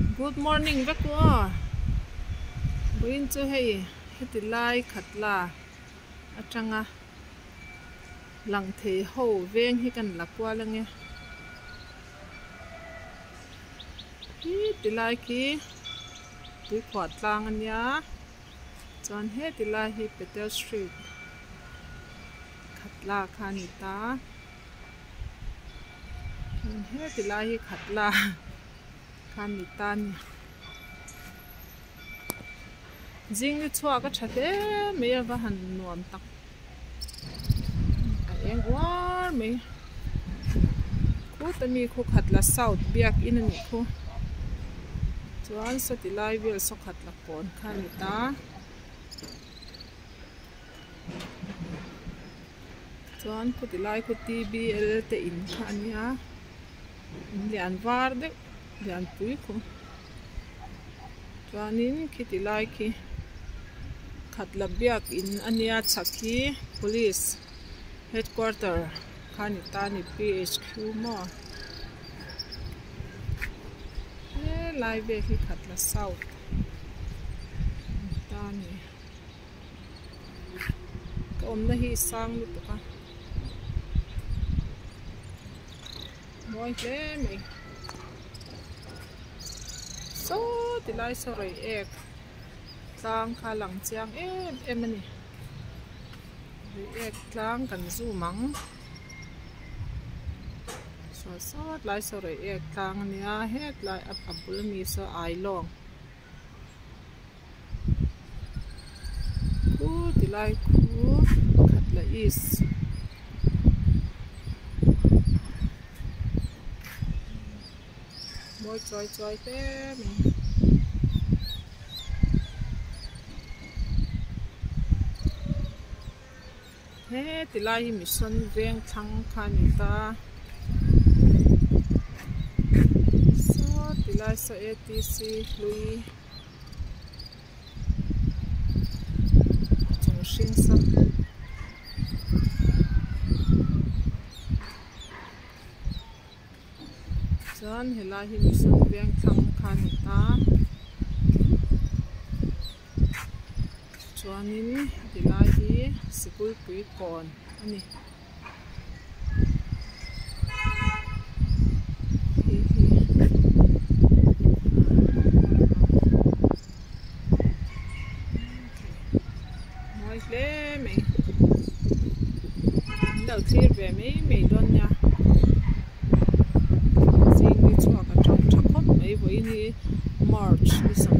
Good morning vek u aw vawiin chu hei heti lai khat la atanga lang thei ho veng hi kan la kual ange khi ti lai khi tuikhuah tlang ania chuan heti lai hi petel street khat la kha a ni ta. Heti lai hi khat la khan ni ta a ni zing ni chhuak a tha hle mai a va han nuam tak a eng uar mai khuta mi khu khat la south biakin a nih khu chuan sawti lai vel saw khat la kawn kha a ni ta. Chuan khuti lai khu T_B_L te in kha a nia in lian var deuh lian pui khu chuanin khiti lai khi khat la biak in a nia chhak hi police headquarter kha a ni ta a ni P_H_Q maw helai vel hi khat la south a ni ta a ni. Ka awmna hi sang lutuk a mawi hle mai saw ti lai saw rei ek tlang kha a lang chiang em em a ni rei ek tlang kan zoom ang saw sawt lai saw rei ek tlang a nia hetlai a bul ami saw ailawng. Khu ti lai khu khat la is mawi chuai chuai hle mai. He ti lai hi mission veng thlang kha a ni ta saw ti lai saw A T C hlui chung hring saw chuan helai hi mission veng thlang kha a ni ta. Chuanin tilai hi sikul pui kawn a ni. Hei hi mawi hle mai an lo thlir ve mai mai dawn nia zing ni chhuak a tang tha khawp mai vawiin hi march ni sawm.